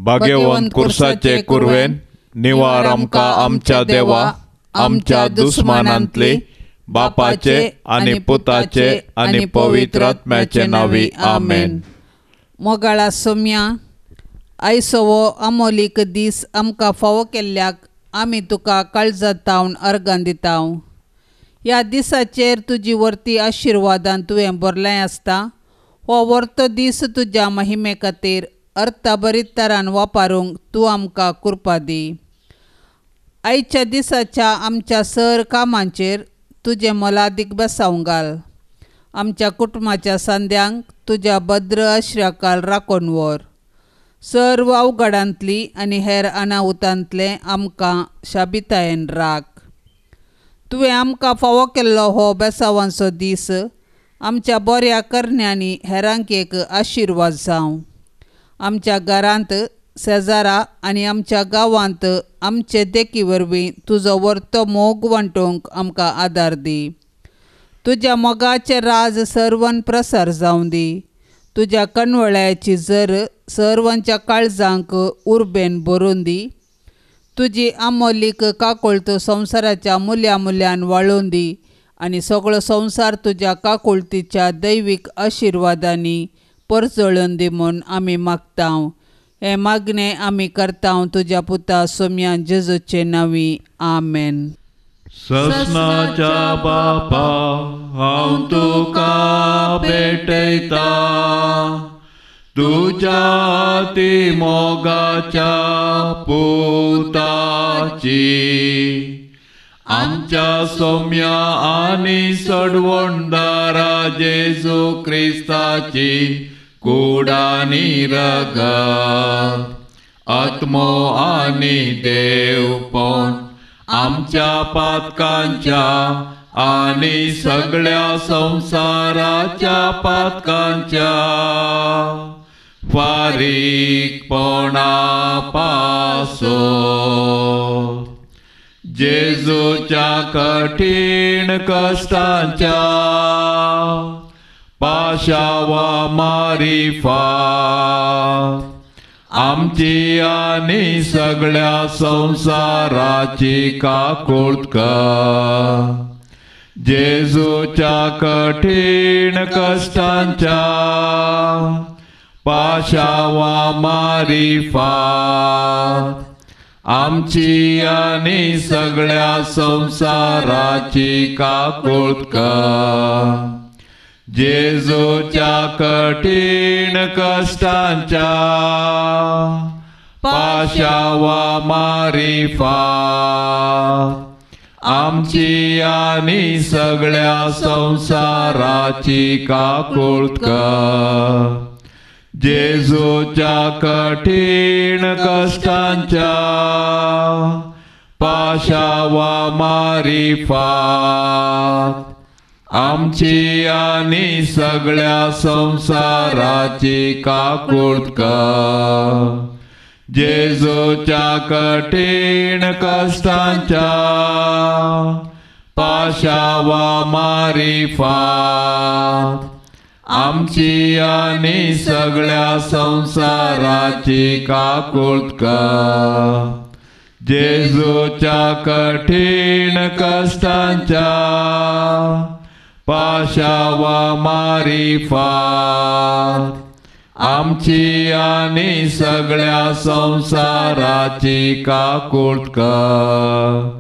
भाग्यवंत कुर्साचे कुरवेन निवार आमकां आमच्या देवा आमच्या दुस्मानांतली बापाचे आनी पुताचे आनी पवित्र आत्म्याचे नांवी आमेन. मोगाळा सोम्या, आयचो हो अमोलीक दीस आमकां फावो केल्ल्याक आमी तुका काळजांत तावन अर्गां दिता. ह्या दिसाचेर तुजी वर्ती आशिर्वादान तुवें भरलें आसता. हो वर्तो दीस तुज्या महिमे खातीर अर्थाभरीत तरान वापरूंक तूं आमकां कृपा दी. आयच्या दिसाच्या आमच्या सर कामांचेर तुजें मोलादीक बेसांव घाल. आमच्या कुटुंबाच्या सांद्यांक तुज्या भद्र आश्र्याकाल राखून व्हर. सर्व अवघडांतली आनी हेर अनाहुतांतलें आमकां शाबितायेन राख. तुवें आमकां फावो केल्लो हो बेसावांचो दीस आमच्या बऱ्या करण्यांनी हेरांक एक आशिर्वाद जावं. आमच्या घरांत, शेजारा आनी आमच्या गांवांत आमचे देखी वरवीं तुजो वर्तो मोग वांटूंक आमकां आदार दी. तुज्या मोगाचें राज सर्वान प्रसार जावं दी. तुज्या कणवळ्याची जर सर्वांच्या काळजांक उर्बेन भरून दी. तुजी आमोलीक काकुळत संवसाराच्या मुल्या मुल्यान वाळोवन दी आनी सगळो संवसार तुज्या काकुळतीच्या दैवीक आशिर्वादांनी परजळून दी म्हूण आमी मागता. हें मागणें आमी करता तुज्या पुता सोम्या जेजूचे नांवी आमेन. ससनाच्या बापा हांव तुका भेटयता, तुज्या ती मोगाच्या पुताची, आमच्या सोम्या आनी सडवणदारा जेजू क्रिस्ताची कूड आनी रगत, आत्मो आनी देवपण आमच्या पातकांच्या आनी सगळ्या संवसाराच्या पातकांच्या फारीकपणा पासत जेजूच्या कठीण कश्टांच्या पाशावा मारिफात आमची आनी सगळ्या संवसाराची काकूळत कर. जेजूच्या कठीण कश्टांच्या पाशावा मारिफात आमची आनी सगळ्या संवसाराची काकूळत कर. जेजूच्या कठीण कश्टांच्या पाशावा मारिफात आमची आनी सगळ्या संवसाराची काकूळत कर. जेजूच्या कठीण कश्टांच्या पाशावा मारिफात आमची आनी सगळ्या संवसाराची काकूळत कर. जेजूच्या कठीण कश्टांच्या पाशावा मारिफात आमची आनी सगळ्या संवसाराची काकूळत कर. जेजूच्या कठीण कश्टांच्या पाशावा मारिफात आमची आनी सगळ्या संवसाराची काकूळत कर.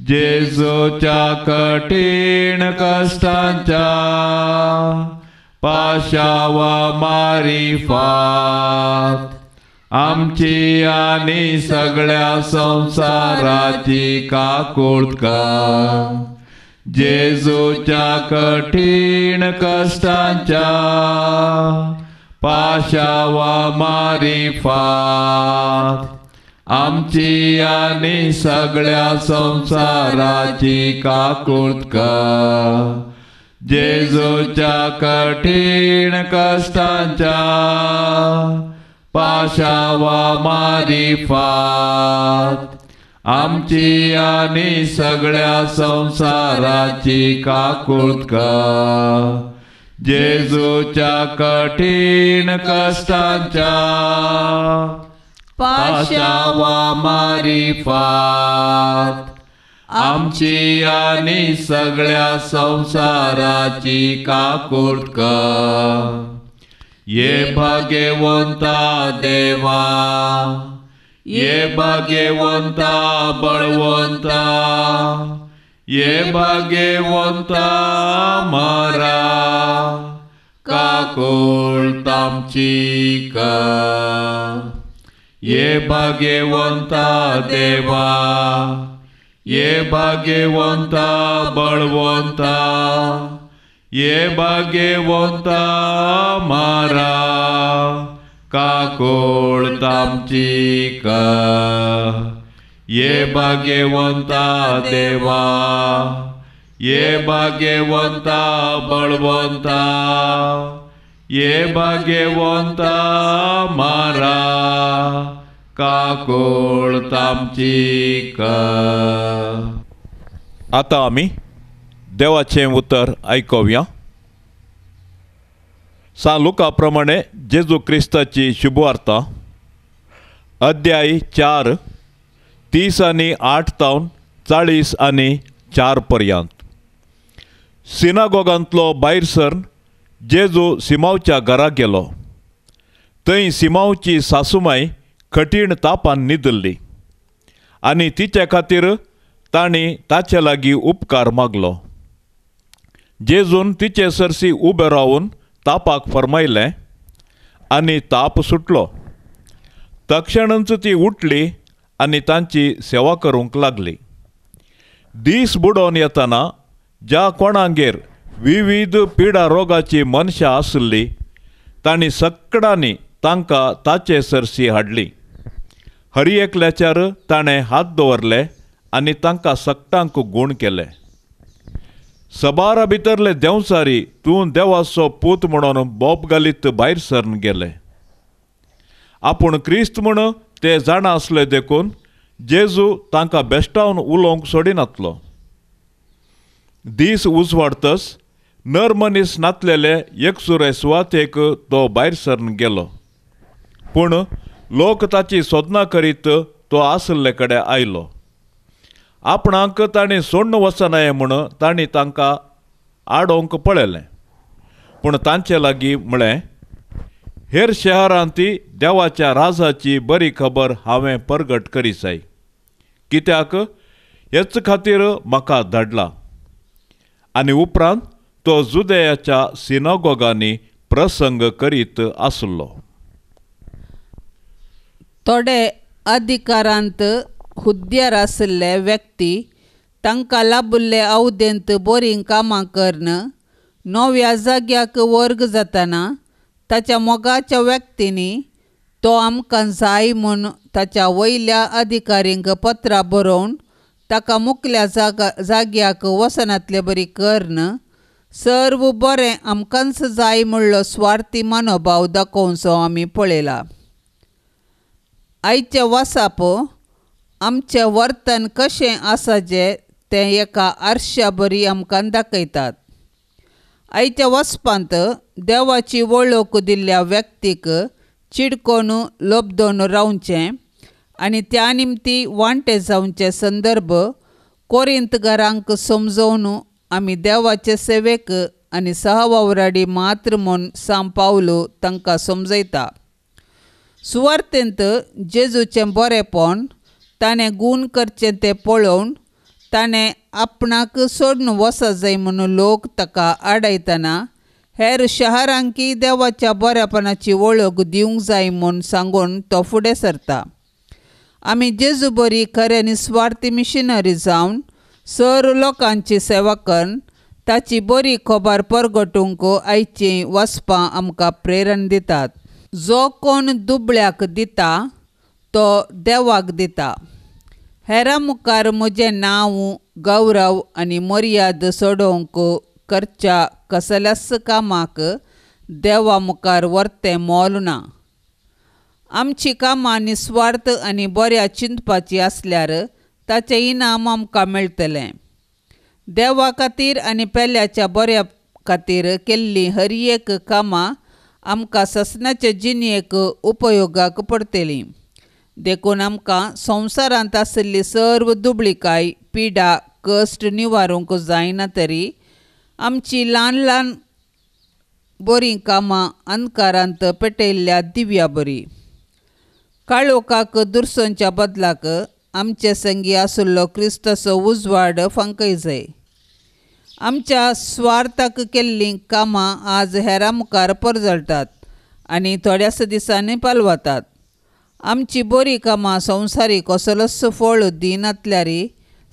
जेजूच्या कठीण कश्टांच्या पाशावा मारिफात आमची आनी सगळ्या संवसाराची काकूळत कर. जेजूच्या कठीण कश्टांच्या पाशावा मारिफात आमची आनी सगळ्या संवसाराची काकूळत कर. जेजूच्या कठीण कश्टांच्या पाशावा मारिफात आमची आनी सगळ्या संवसाराची काकूळत कर. जेजूच्या कठीण कश्टांच्या पाशावा मारिफात आमची आनी सगळ्या संवसाराची काकूट कर. ये भाग्यवंता देवा, ये भाग्यवंता बळवंता, ये भाग्यवंता मारा काकूट आमची कर. ये भाग्यवंता देवा, ये भाग्यवंता बळवंता, ये भाग्यवंता मारा काकूट आमची कर. ये भाग्यवंता देवा, ये भाग्यवंता बळवंता, ये भाग्यवंता मारा काकूट आमची कर. आतां आमी देवाचें उतर आयकुया. सान लुका प्रमाणे जेजू क्रिस्ताची शुभवार्ता, अध्याय 4, 30 आणि 8 तावन 44 पर्यंत. सिनागोगांतलो भायर सरून जेजू सिमांवच्या घरा गेलो. थंय सिमांवची सासूमाय कठीण तापान न्हिदल्ली आनी तिचे खातीर तांणी ताचे लागीं उपकार मागलो. जेजून तिचे सरशी उबे रावन तापाक फरमायलें आनी ताप सुटलो. तक्षणच ती उठली आनी तांची सेवा करूंक लागली. दीस बुडोवन येतना ज्या कोणागेर विविध पिडा रोगाची मनशां आसली तांणी सकडांनी तांकां ताचे सरशी हाडली. हरी एकल्याच्यार ताणें हात दवरले आनी तांकां सकटांक गूण केले. सबारा भितरले देंवचारी तूं देवाचो पूत म्हणून बोब घालीत भायर सरून गेले. आपूण क्रिस्त म्हूण ते जाणा आसले देखून जेजू तांकां बेश्टावन उलोवंक सोडिनातलो. दीस उजवाडतच नर मनीस नातलेले एकसुरे सुवातेक तो भायर सरून गेलो. पूण लोक ताची सोदनां करीत तो आसले कडेन आयलो. आपणाक ताणें सोडून वचनाय म्हूण तांणी तांकां आडोवंक पळयलें. पूण तांचे लागीं म्हळें, हेर शहरांत देवाच्या राजाची बरी खबर हांवें परगट करी जाय, कित्याक हेच खातीर म्हाका धाडला. आनी उपरांत तो जुदेयाच्या सिनागोगांनी प्रसंग करीत आसलो. थोडे अधिकारांत हुद्द्यार आशिल्ले व्यक्ती तांकां लाबिल्ले अवदेंत बरीं कामां करून नव्या जाग्याक वर्ग जातना ताच्या मोगाच्या व्यक्तींनी तो आमकां जाय म्हूण ताच्या वयल्या अधिकारींक पत्रां बरोवन ताका मुकल्या जाग्याक वचनातले बरी करून सर्व बरें आमकांच जाय म्हणलो स्वार्थी मनोभाव दाखोवचो आमी पळयला. आयचें वासाप आमचें वर्तन कशें आसा जें तें एका आरश्या बरी आमकां दाखयतात. आयच्या वचपांत देवाची वळख दिल्ल्या व्यक्तीक चिडकोन लोबदोन रावचें आनी त्या निमती वांटे जावचे संदर्भ कोरिंतकारांक समजोवन आमी देवाचे सेवेक आनी सहवावराडी मात्र म्हूण सांव पावलो तांकां समजयता. सुवार्थेंत जेजूचें बरेंपण ताणें गूण करचें तें पळोवन ताणें आपणाक सोडून वचत जाय म्हणून लोक ताका आडयतना हेर शहरांकी देवाच्या बऱ्यापणाची वळख दिवंक जाय म्हूण सांगून तो फुडें सरता. आमी जेजू बरी खरे निस्वार्थी मिशनरी जावन सर लोकांची सेवा करून ताची बरी खबर परगटूंक आयचीं वाचपां आमकां प्रेरण दितात. जो कोण दुबळ्याक दिता तो देवाक दिता. हेरां मुखार म्हजें नांव गौरव आनी मर्याद सोडोवंक करच्या कसल्याच कामाक देवा मुखार वर्तें मोल ना. आमची कामां निस्वार्थ आनी बऱ्या चिंतपाची आसल्यार ताचें इनाम आमकां मेळटलें. देवा खातीर आनी पेल्याच्या बऱ्या खातीर केल्लीं हर एक कामां आमकां ससनाचे जिणेक उपयोगाक पडटलीं. देखून आमकां संवसारांत आशिल्ली सर्व दुबळिकाय, पिडा, कश्ट निवारूंक जायना तरी आमची ल्हान ल्हान बरीं कामां अंधकारांत पेटयल्ल्या दिव्या बरी. काळोखाक दुरसोंच्या बदलाक आमचे संगी आशिल्लो क्रिस्ताचो उजवाड फांकय जाय. आमच्या स्वार्थाक केल्लीं कामां आज हेरां मुखार परजळटात आनी थोड्याच दिसांनी पालवतात. आमची बरीं कामां संवसारीक कसलोच फळ दिनातल्यार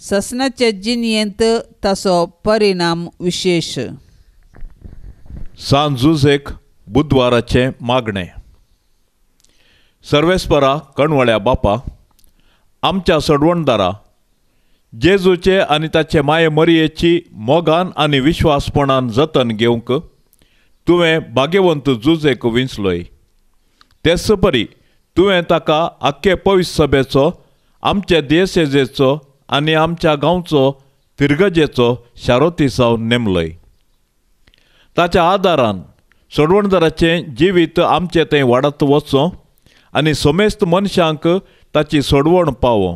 ससनाचे जिणेंत ताचो परिणाम विशेश. सांत जुझेक बुधवाराचें मागणें. सर्वेस्परा कणवळ्या बापा, आमच्या सडवणदारा जेजूचे आनी ताचे माये मरयेची मोगान आनी विश्वासपणान जतन घेवंक तुवें भाग्यवंत जुझेक विंचलोय. तेच परी तुवें ताका आख्खे पवित्र सभेचो, आमचे देसेजेचो आनी आमच्या गांवचो फिरगजेचो शारोती जावन नेमलोय. ताच्या आदारान सोडवणदाराचें जिवीत आमचें थंय वाडत वचो आनी समेस्त मनशांक ताची सोडवण पावो.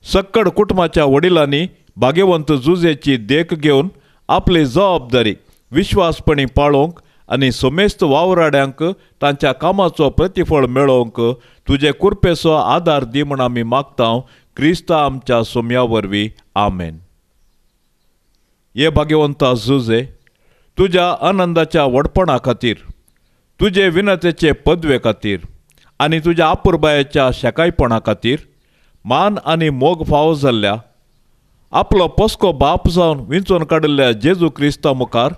सक्कड कुटुंबाच्या वडिलांनी भाग्यवंत जुझेची देख घेवन आपली जबाबदारी विश्वासपणी पाळोवंक आनी समेस्त वावराड्यांक तांच्या कामाचो प्रतिफळ मेळोवंक तुजे कुरपेचो आदार दी म्हूण आमी मागता, क्रिस्ता आमच्या सोम्या वरवीं. आमेन. हे भाग्यवंता जुझे, तुज्या आनंदाच्या व्हडपणा खातीर, तुजे विनतेचे पदवे खातीर आनी तुज्या आपुरबायेच्या शेकायपणा खातीर मान आनी मोग फावो जाल्ल्या आपलो पोसको बाप जावन विंचून काडिल्ल्या जेजू क्रिस्ता मुखार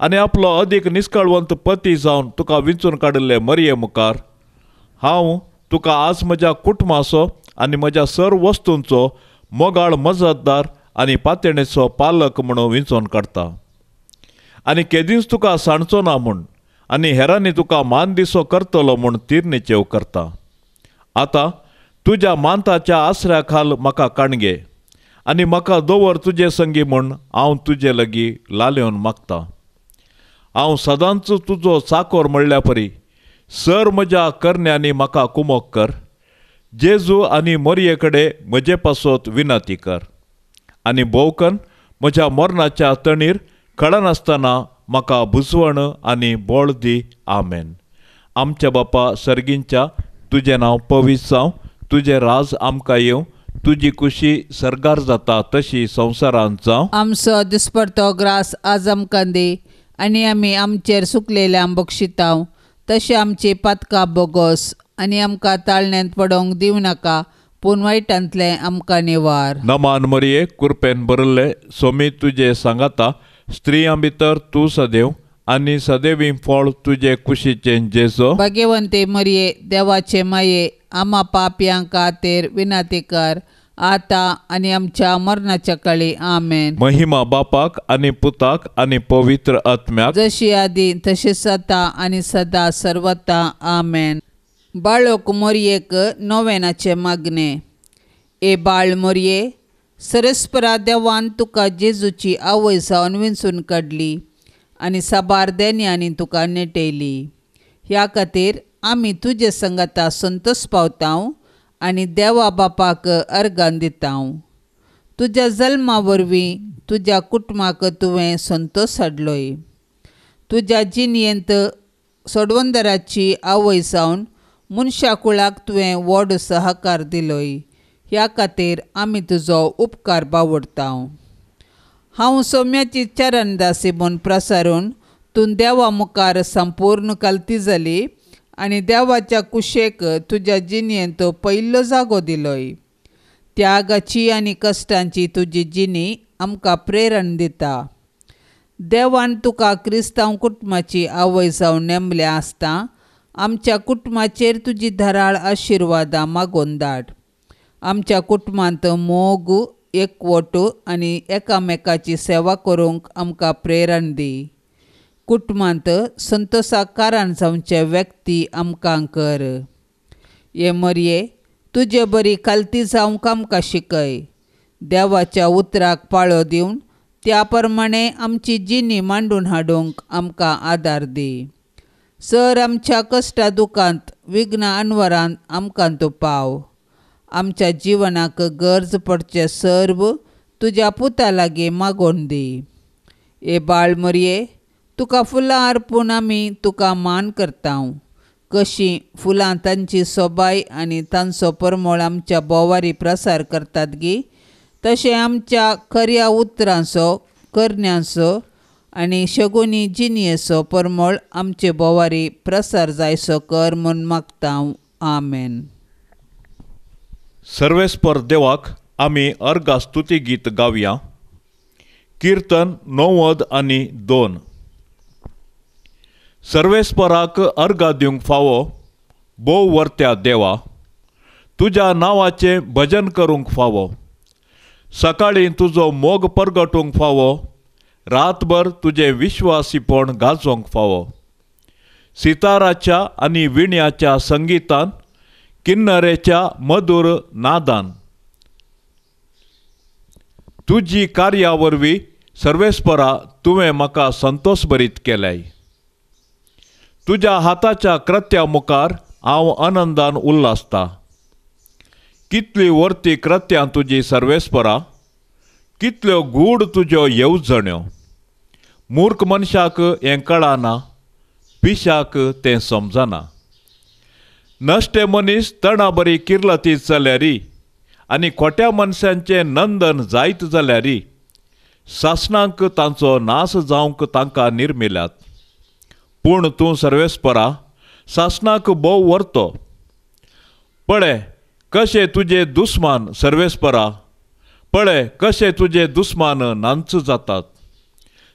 आनी आपलो अदीक निस्कळवंत पती जावन तुका विंचून काडिल्ले मरये मुखार हांव तुका आज म्हज्या कुटुंबाचो आनी म्हज्या सर्व वस्तूंचो मोगाळ मजतदार आनी पातयेणेचो पालक म्हणून विंचून काडटा आनी केदींच तुका सांडचो ना म्हूण आनी हेरांनी तुका मान दिसो करतलो म्हूण तिरनिचेव करता. आतां तुज्या मानताच्या आसऱ्या खाल म्हाका काणगे आनी म्हाका दवर तुजे संगी म्हूण हांव तुजे लागीं लालेवन मागता. हांव सदांच तुजो चाकोर म्हणल्या परी सर म्हज्या करण्यांनी म्हाका कुमोक कर. जेजू आनी मोरये कडेन म्हजे पासत विनंती कर आनी भोवकन म्हज्या मरणाच्या तणीर कळनासतना म्हाका बुजवण आनी बळ दी. आमेन. आमच्या बापा सर्गींच्या, तुजें नांव पवित्र जावं, तुजें राज आमकां येवं, तुजी कुशी सर्गार जाता तशी संवसारांत जावं. आमचो दिसपडतो ग्रास आज आमकां दी आनी आमी आमचेर सुकलेल्या बक्षितांव तशें आमची पातकां बोगोस आनी आमकां ताळण्यांत पडोवंक दिवं नाका, पूण वायटांतलें आमकां निवार. नमान मरये, कुरपेन भरिल्ले सोमी तुजे सांगाता, स्त्रियां भितर तूं सदैव आनी सदैवी फळ तुजे कुशीचें जेजो. भाग्यवंते मरये, देवाचे माये, आमा पापयां खातीर विनंती कर आतां आनी आमच्या मरणाच्या काळी. आमेन. महिमा बापाक आनी पुताक आनी पवित्र आत्म्याक, जशी आदी तशीच आतां आनी सदा सर्वता. आमेन. बाळोक मोरयेक नोवेनाचें मागणें. ए बाळ मोरये, सरस्परा देवान तुका जेजूची आवय जावन विंचून काडली आनी साबार देण्यांनी तुका नेटयली. ह्या खातीर आमी तुजे संगाता संतोष पावतांव आनी देवा बापाक अर्गां दितांव. तुज्या जल्मा वरवीं तुज्या कुटुंबाक तुवें संतोष हाडलोय. तुज्या जिणेंत सोडवंदराची आवय जावन मनशा कुळाक तुवें व्हड सहकार दिलोय. ह्या खातीर आमी तुजो उपकार बावडतांव. हांव सोम्याची चरणदासी म्हूण प्रसारून तूं देवा मुखार संपूर्ण कलती जाली आनी देवाच्या कुशेक तुज्या जिणेंत पयलो जागो दिलोय. त्यागाची आनी कश्टांची तुजी जिणी आमकां प्रेरण दिता. देवान तुका क्रिस्तांव कुटुंबाची आवय जावन नेमल्या आसता आमच्या कुटुंबाचेर तुजी धाराळ आशिर्वादां मागोवन धाड. आमच्या कुटुंबांत मोग, एकवट आनी एकामेकाची सेवा करूंक आमकां प्रेरण दी. कुटुंबांत संतोषाक कारण जावचे व्यक्ती आमकां कर. हे मरये, तुजे बरी कालती जावंक आमकां शिकय. देवाच्या उतराक पाळो दिवन त्या प्रमाणे आमची जिणी मांडून हाडूंक आमकां आदार दी. सर आमच्या कश्टा दुखांत विघ्न अनवरान आमकां तूं पाव. आमच्या जिवनाक गरज पडचें सर्व तुज्या पुता लागीं मागोवन दी. ए बाळ मरये, तुका फुलां अर्पून आमी तुका मान करता. कशीं फुलां तांची सोबाय आनी तांचो परमळ आमच्या बोवारी प्रसार करतात गी, तशें आमच्या खऱ्या उतरांचो करण्यांचो आनी शगुनी जिणयेचो परमळ आमचे बोवारी प्रसार जायसो कर म्हूण मागता. आमेन. सर्वेस्पर देवाक आमी अर्गा स्तुती गीत गावया. किर्तन 92. सर्वेस्पराक अर्गा दिवंक फावो भोव वर्त्या देवा, तुज्या नांवाचें भजन करूंक फावो. सकाळीं तुजो मोग परगटूंक फावो, रातभर तुजें विश्वासीपण गाजोवंक फावो. सिताराच्या आनी विण्याच्या संगितान, किन्नरेच्या मधुर नादान, तुजी कार्या वरवीं सर्वेस्परा तुवें म्हाका संतोष भरीत केल्याय. तुज्या हाताच्या कृत्या मुखार हांव आनंदान उल्हासता. कितली वर्ती कृत्यां तुजी सर्वेस्परा, कितल्यो गूढ तुज्यो येवजण्यो. मूर्ख मनशाक हें कळना, पिशाक तें समजना. नश्टे मनीस तणा बरी किर्लती जाल्यारी आनी खोट्या मनशांचें नंदन जायत जाल्यारी सासणांक तांचो नास जावंक तांकां निर्मिल्यात. पूण तूं सर्वेस्परा सासणाक भोव व्हरतो. पळय कशे तुजे दुस्मान सर्वेस्परा, पळय कशे तुजे दुस्मान नांच जातात.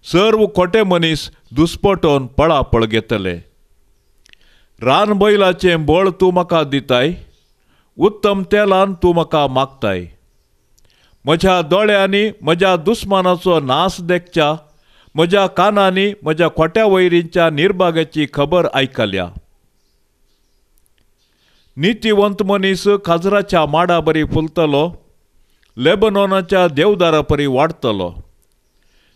सर्व खोटे मनीस दुस्पटोन पळापळ घेतले. रान बैलाचें बळ तूं म्हाका दिताय, उत्तम तेलान तूं म्हाका मागताय. म्हज्या दोळ्यांनी म्हज्या दुस्मानाचो नास देखच्या, म्हज्या कानांनी म्हज्या खोट्या वैरींच्या निर्भाग्याची खबर आयकल्या. नितीवंत मनीस खाजराच्या माडा बरी फुलतलो, लेबनॉनाच्या देवदारा परी वाडटलो.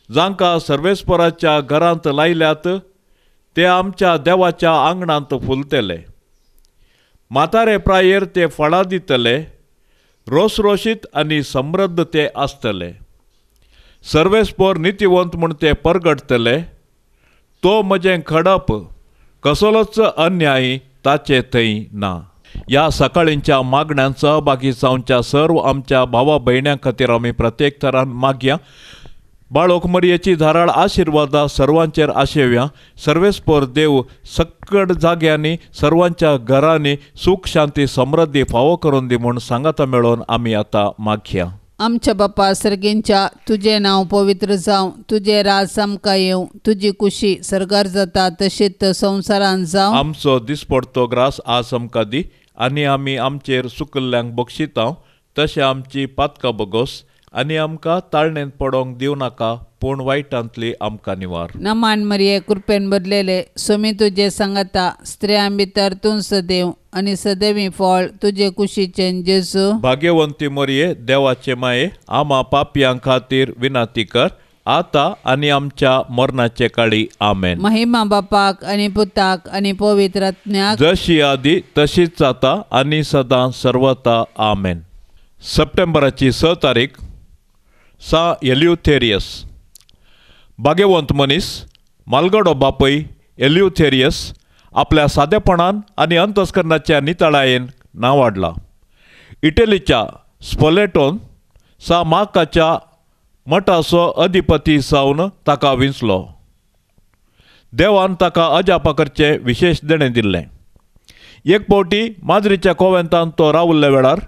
जांकां सर्वेस्पराच्या घरांत लायल्यात ते आमच्या देवाच्या आंगणांत फुलतले. म्हातारे प्रायेर ते फळां दितले, रोसरोशीत आनी समृद्ध ते आसतले. सर्वेस्पर नितीवंत म्हूण ते परगटतले. तो म्हजें खडप, कसलोच अन्याय ताचे थंय ना. ह्या सकाळींच्या मागण्यांत सहभागी जावच्या सर्व आमच्या भावा भयण्यां खातीर आमी प्रत्येक तरान मागया. बाळोक मरयेची धाराळ आशिर्वादा सर्वांचेर आशेवया. सर्वेस्पर देव सक्कड जाग्यांनी सर्वांच्या घरांनी सूख शांती समृद्धी फावो करून दी म्हूण सांगाता मेळोवन आमी आतां मागया. आमच्या बापा सर्गींच्या, तुजें नांव पवित्र जावं, तुजें राज आमकां येवं, तुजी कुशी सर्गार जाता तशीच संवसारांत जावं. आमचो दिसपडतो ग्रास आज आमकां दी आनी आमी आमचेर सुकल्ल्यांक बक्षितांव तशें आमची पातकां बगोस आनी आमकां ताळणेंत पडोंक दिवं नाका, पूण वायटांतली आमकां निवार. नमान मरिये, कृपेन बदलेले, सोमी तुजे सांगाता, स्त्रियां भितर तूं सदैव आनी सदैवी फळ तुजे कुशीचें जेजू. भाग्यवंती मरिये, देवाचे माये, आमा पापयां खातीर विनंती कर आतां आनी आमच्या मरणाचे काळी. आमेन. महिमा बापाक आनी पुताक आनी पवित्र आत्म्याक, जशी आदी तशीच जाता आनी सदां सर्वता. आमेन. सप्टेंबराची 6 तारीख सा एल्युथेरियस. भाग्यवंत मनीस मालगडो बापय एल्युथेरियस आपल्या सादेपणान आनी अंतस्करणाच्या नितळायेन नांवाडला. इटलीच्या स्पोलेटोन सा मार्काच्या मठाचो अधिपती जावन ताका विंचलो. देवान ताका अजापा करचें विशेश देणें दिल्लें. एक फावटी माजरीच्या कोवेंतान तो रावल्ल्या वेळार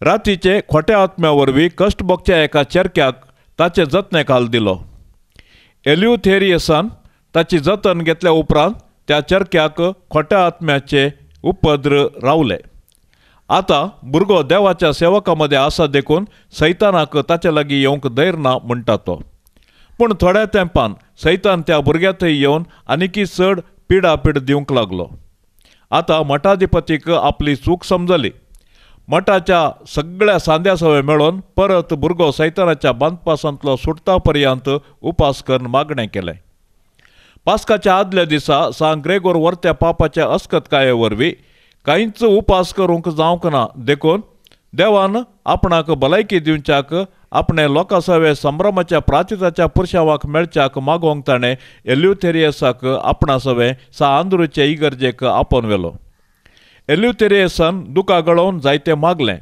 रातीचे खोट्या आत्म्या वरवीं कश्ट भोगच्या एका चेरक्याक ताचे जतने खाल दिलो. एल्युथेरियसान ताची जतन घेतल्या उपरांत त्या चेरक्याक खोट्या आत्म्याचे उपद्र रावले. आतां भुरगो देवाच्या सेवका मदें आसा देखून सैतानाक ताचे लागीं येवंक धैर्य ना म्हणटा तो. पूण थोड्या तेंपान सैतान त्या भुरग्या थंय येवन आनीकी चड पिडापीड दिवंक लागलो. आतां मठाधिपतीक आपली चूक समजली. मठाच्या सगळ्या सांद्या सवय मेळोवन परत भुरगो सैतानाच्या बांदपासांतलो सुटता पर्यंत उपास करून मागणें केलें. पास्काच्या आदल्या दिसा सांत ग्रेगोर वर्त्या पापाच्या अस्कतकाये वरवीं कांयच उपास करूंक जावंक ना, देखून देवान आपणाक भलायकी दिवच्याक आपणे लोकां सवे संभ्रमाच्या प्राचिताच्या पुरशावाक मेळच्याक मागोवंक ताणें एल्युथेरियसाक आपणा सवे सा आंद्रूचे इगर्जेक आपोवन व्हेलो. एल्युथेरियसान दुकां गळोवन जायतें मागलें.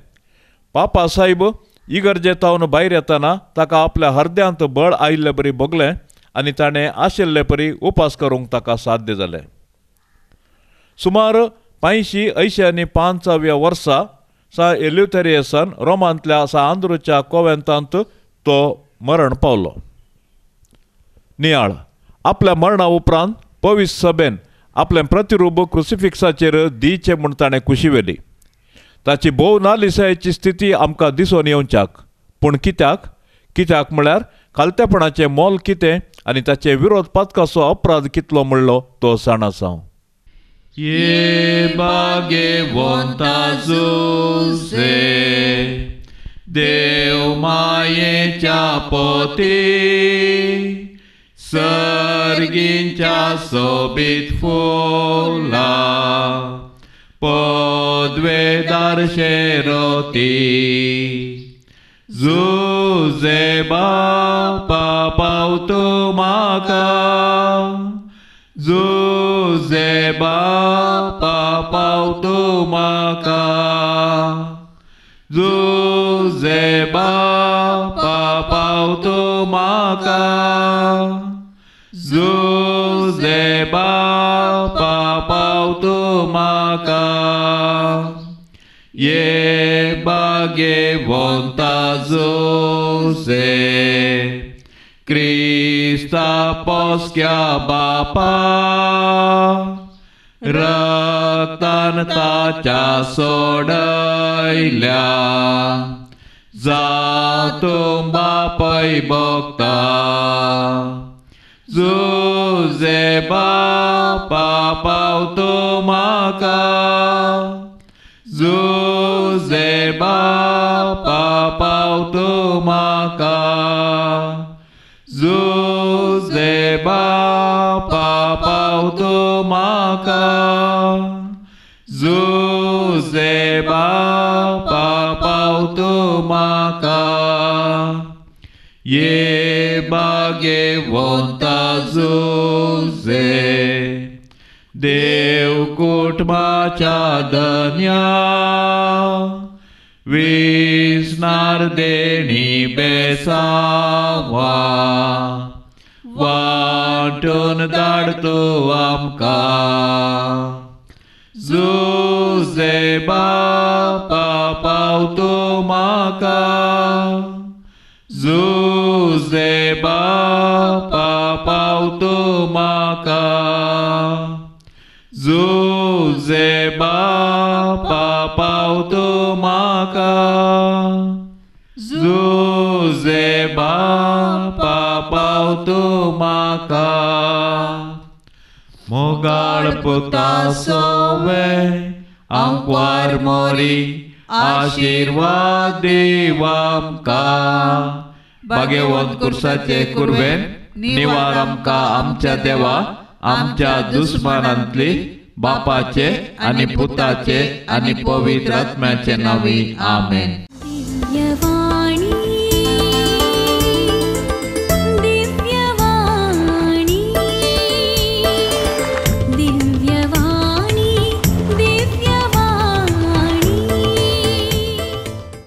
पापा साहेब इगर्जे तावन भायर येतना ताका आपल्या हरद्यांत बळ आयिल्ले परी भोगलें आनी ताणें आशिल्ले परी उपास करूंक ताका साध्य जालें. सुमार 585व्या वर्सा सा एल्युथेरियसान रोमांतल्या सा आंद्रूच्या कोवेंतांत तो मरण पावलो. नियाळ आपल्या मरणा उपरांत पवित्र सभेन आपलें प्रतिरूप क्रुसिफिक्साचेर दिवचें म्हूण ताणें खुशी व्हेली. ताची भोव नालिसायेची स्थिती आमकां दिसून येवच्याक, पूण कित्याक कित्याक म्हळ्यार खालतेपणाचें मोल कितें आनी ताचे विरोध पातकाचो अपराध कितलो म्हणलो तो जाणा जावं. ये भाग्यवंता जुझे देव मायेच्या पोती सर्गींच्या सोबीत फुला पदवेदार शेरोती जुझे बापा पावतो म्हाका जुझे बापा पावतो म्हाका जुझे बापा पावतो म्हाका जुझे बापा पावतो म्हाका. ये भाग्यवंता जुझे क्रिस्ता पोसक्या बापा रक्तान ताच्या सोडयल्या जातूं बापय भोगता जुझे बापा पावतो म्हाका जुझे बापा पावतो म्हाका जुझे बापा पावतो म्हाका जुझे बापा पावतो म्हाका. ये भाग्यवंता जुझे देव कुटुंबाच्या धन्या विसनार देणी बेसावा वांटून धाडतो आमकां जुझे बापा पावतो म्हाका जुझे बापा पावतो म्हाका जुझे बापा पावतो म्हाका जुझे बापा पावतो म्हाका. मोगाळ पुता सोवे आंकवार मोरी आशिर्वाद दीव आमकां भाग्यवंत कुर्साचे कुर्वेन निवार आमकां आमच्या देवा आमच्या दुस्मानांतली बापाचे आनी पुताचे आनी पवित्र आत्म्याचे नांवी आमेन.